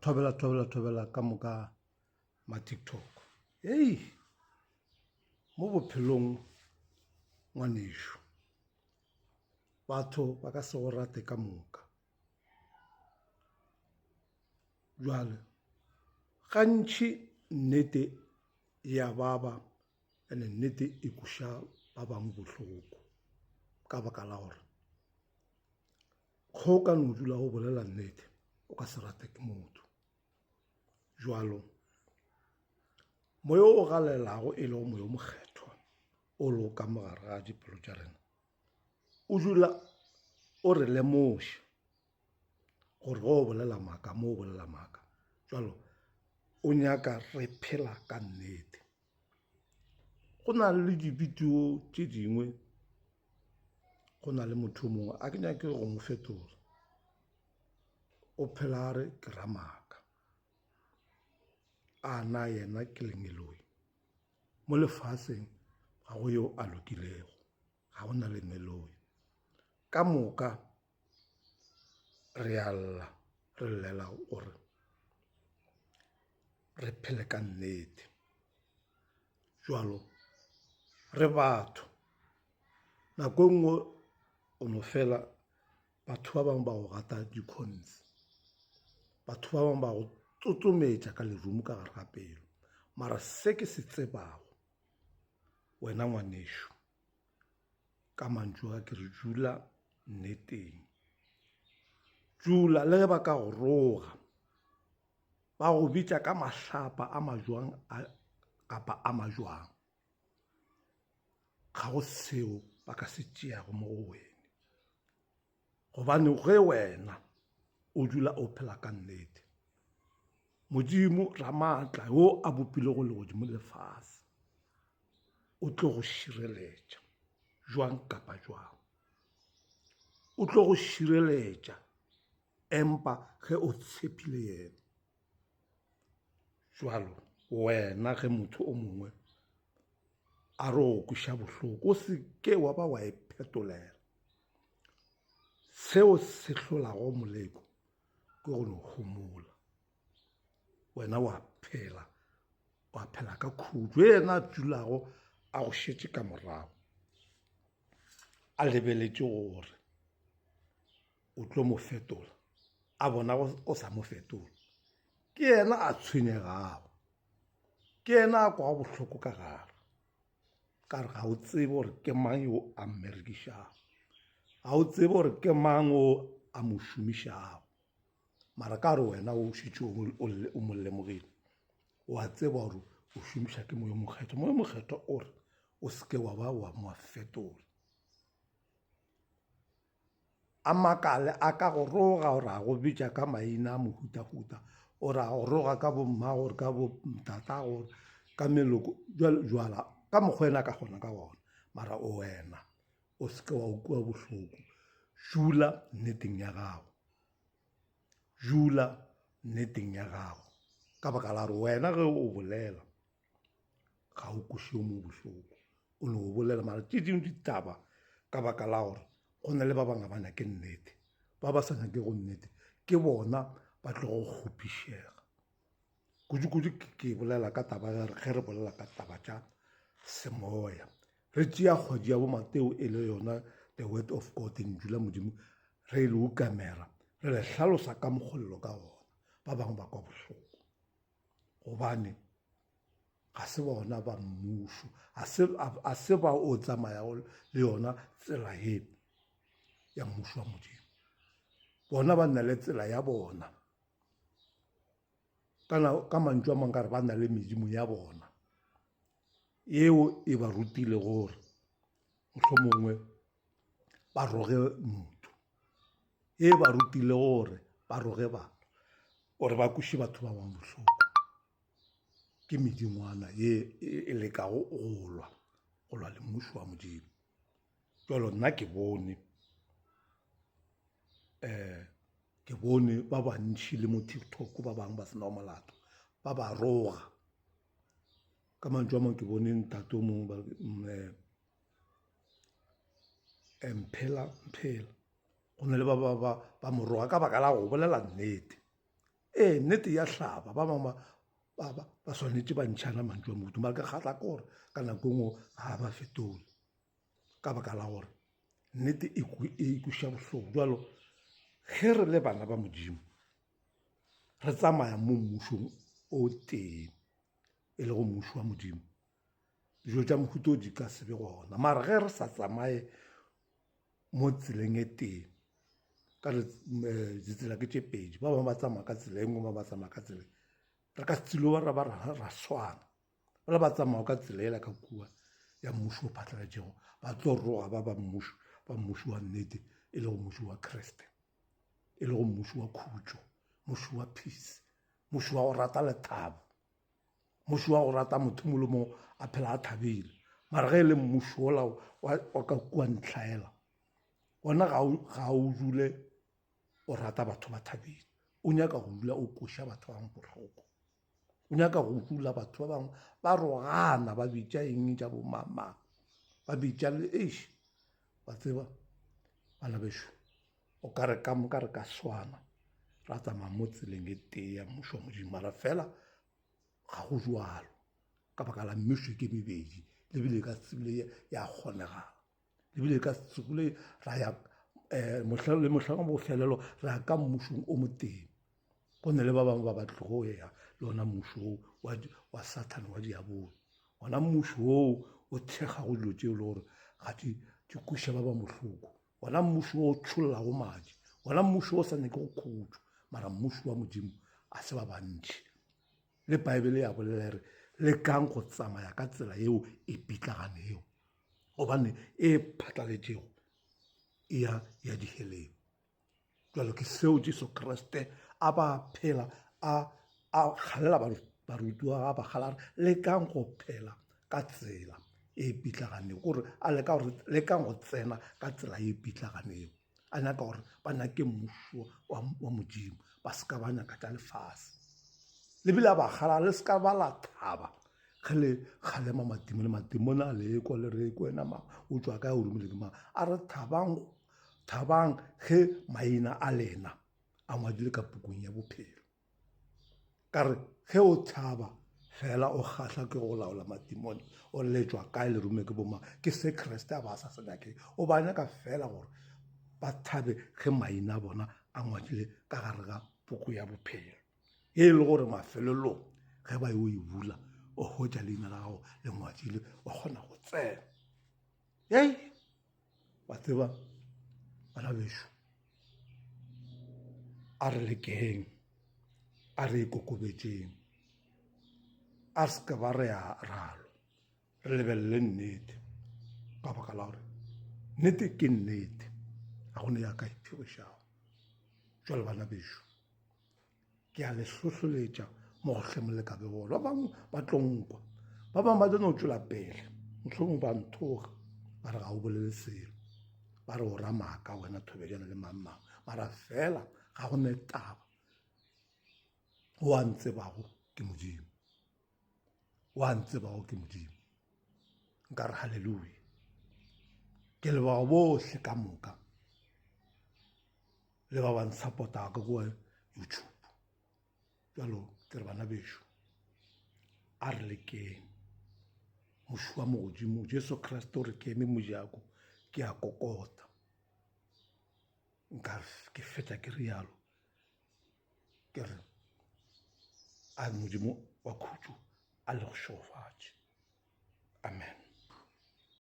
Thobela, thobela, thobela ka moka ma TikTok. Hei, mo bophelong ngwanešu, batho ba ka se go rate ka moka. Bjale gantši nnete ya baba and-e nnete e kweša ba bangwe bohloko ka baka la gore Ge o ka no dula o bolela nnete o ka se rate ke motho. Jwalo moya o galelago e lego moya o mokgethwa o lego ka mo gare ga dipelo tša rena o dula o re lemoša gore ge o bolela maaka mo o bolela maaka. Jwalo o nyaka re phela ka nnete. Go na le dibidio tše dingwe go na le motho o mongwe a ke nyake go mo fetola o phela a re ke ra maaka a na yena ke lengeloi mo lefaseng ga go yo a lokilego ga go na lengeloi ka moka re a lla re llela gore re phele ka nnete. Jwalo re batho nako e nngwe o no fela batho ba bangwe ba go rata di-coins, batho ba bangwe ba go tsotsometša ka lerumo ka gare ga pelo. Mara se ke se tsebago wena ngwanešu Ka mantšu a ke re dula nneteng. Dula le ge ba ka go roga, ba go bitša ka mahlapa a majwang kapa a majwang, ga go seo ba ka se tšeago mo go wene. Gobane ge wena o dula o phela ka nnete, Modimo Ramaatla yo a bopilego legodimo le lefase o tlo go šireletša jwang kapa jwang. O tlo go šireletša empa ge o tshepile yena. Jwalo wena ge motho o mongwe a re o kweša bohloko o se ke wa ba wa iphetolela. Seo se hlolago moleko ke go no homola. Wena wa phela, wa phela ka khutšo. Yena a dulago a go šetše ka morago, a lebeletše gore o tlo mo fetola, a bona o sa mo fetola. Ke yena a tshwenyegago, ke yena a kwago bohloko ka gare. Ka re ga o tsebe gore ke mang yo a mmerekišago, ga o tsebe gore ke mang o a mo šomišago. Mara ka gore wena o šetše o mo lemogile, o a tseba gore o šomiša ke Moya o Mokgethwa. Moya o Mokgethwa o re o se ke wa ba wa mo fetola. A makale a ka go roga o ra go bitša ka maina a mehutahuta, o ra go roga ka bo mmago gore ka bo tatago gore ka meloko jwalo jwala ka mokgwa ena a ka kgona ka gona. Mara o wena o se ke wa ukwa bohloko, dula nneteng ya gago, dula nneteng ya gago ka baka la gore wena ge o bolela ga o kweše yo mongwe bohloko o no bolela mara tše dingwe ditaba ka baka la gore go na le ba bangwe ga ba nyake nnete ba ba sa nyakego nnete ke bona ba tlogo kgopišega kudu-kudu ke bolela ka taba ya ge re bolela ka taba tša semoya re tšea kgwedi ya bo Mateo e le yona the word of God lentšu la Modimo re le ukamela re le hlalosa ka mokgolelo ka gona ba bangwe ba kwa bohloko gobane ga se bona ba mmušo a se ba o tsamayago le yona tsela ye ya mmušo wa Modimo bona ba na le tsela ya bona kana ka mantšu a mangwe ka re ba na le medimo ya bona yeo e ba rutile gore mohlomongwe ba roge motho e ba rutile gore ba roge batho gore ba kweše batho ba bangwe bohloko ke medingwana ye e lekago go lwa go lwa le mmušo wa Modimo. Jwalo nna ke bone um ke bone ba bantši le mo TikTok ba bangwe ba se nago molato ba ba roga. Ka mantšu a mangwe ke bone ntate o mongwe Mphela Mphela go na le ba ba ba mo roga ka baka la go bolela nnete. Ee, nnete ya hlaba, ba bangwe ba, ba, ba swanetše ba ntšhana mantšu a mohuta, mara ke kgatla ke gore ka nako e nngwe ga ba fetole ka baka la gore nnete e, e kweša bohloko. Jalo ge re le bana ba Modimo re tsamaya mo mmušong o tee e lego mmušo wa Modimo, dijo tša mohuta o di ka se be gona. Mara ge re sa tsamaye mo tseleng e tee ka re eh, ditsela ke tše pedi ba bangwe ba tsamaya ka tsela e nngwe ba ba tsamaya ka tsela re ka se tsilo ra ba ra swana ba ba tsamaya ka tsela ela ka kua ya mmušo o phatlalatšego ba tlo roga ba ba mmušo ba mmušo wa nnete e lego mmušo wa Kriste e lego mmušo wa khutšo mmušo wa peace mmušo wa go rata lethabo mmušo wa go rata motho mongwe le mongwe a phela a thabile mara ge e le mmušo ola wa ka kua ntlhaela ona ga o dule o rata batho ba thabile o nyaka go dula o koša batho ba bangwe bohloko o nyaka go dula batho ba bangwe ba rogana ba bitša eng tša bomamang ba bitša le eish wa tseba bana bešo o ka re ka moka re ka swana ra tsamaya mo tseleng e tee ya mmušo wa modimo mara fela ga go jwalo ka baka la mmušo ke mebedi lebile ka sebile ya kgonegala ebile ka sekole ra ya um le mohlang wa bofelelo ra ya ka mmušong o motee go ne le ba bangwe ba ba tlogo ya le ona mmušo oo wa sathane wa diabolo ona mmušo oo o thekgago dilo tše e le gore ga di kweša ba ba mohloko ona mmušo o tšhollago madi ona mmušo o sa nyake go khutšo mara mmušo wa modimo a se ba bantši le paebele ya bolela re lekang go tsamaya ka tsela yeo e pitlaganego gobane e phatlaletšego e ya ya diheleng jalo ke seo jesu kriste a ba phela a a kgalela barutiwa ga ba kgala re lekang go phela ka tsela e pitlaganego gore a leka gore lekang go tsena ka tsela e pitlaganego a nyaka gore ba nyake mmušo wa modimo ba se ka ba nyaka tša lefase lebile a ba kgala le se ka ba la thaba ge le kgalema madimo le madimone a le kwa le re ko wena mang o tšwa kae o romile ke mang a re thabang thabang ge maina a lena a ngwadile ka pukung ya bophelo ka re ge o thaba fela o kgahla ke go laola madimone o letšwa kae le rome ke bomang ke se kreste a ba sa se nyakeng o ba nyaka fela gore ba thabe ge maina a bona a ngwadile ka gare ga puku ya bophelo e le gore mafelelong ge ba yo e bula o hwetša leina la gago le ngwadile wa kgona go tsena ei wa tseba bana bešo a re lekeng a re ikokobetšeng a se ke ba re a ralo re lebelele nnete ka baka la gore nnete ke nnete ga go ne ya ka iphirišago jalo bana bešo ke a le hlohloletša mo go hle mo le ka bego ba bangwe ba tlo nkwa ba bangwe ba tlo no tšwela pele mohlomongwe ba nthoga ba re ga o bolele selo ba re o ra maaka wena thobejana le mang mang mara fela ga go ne taba o a ntsebago ke modimo o a ntsebago ke modimo nka re halleluja ke leboga bohle ka moka le ba ba nsupportago kua youtube jalo ke re bana bešo a re lekeng moši wa mogodimo jesu kriste o re ke eme mojako ke a kokota nka ke fetša ke rialo ke re a modimo wa khutšo a le go šofa.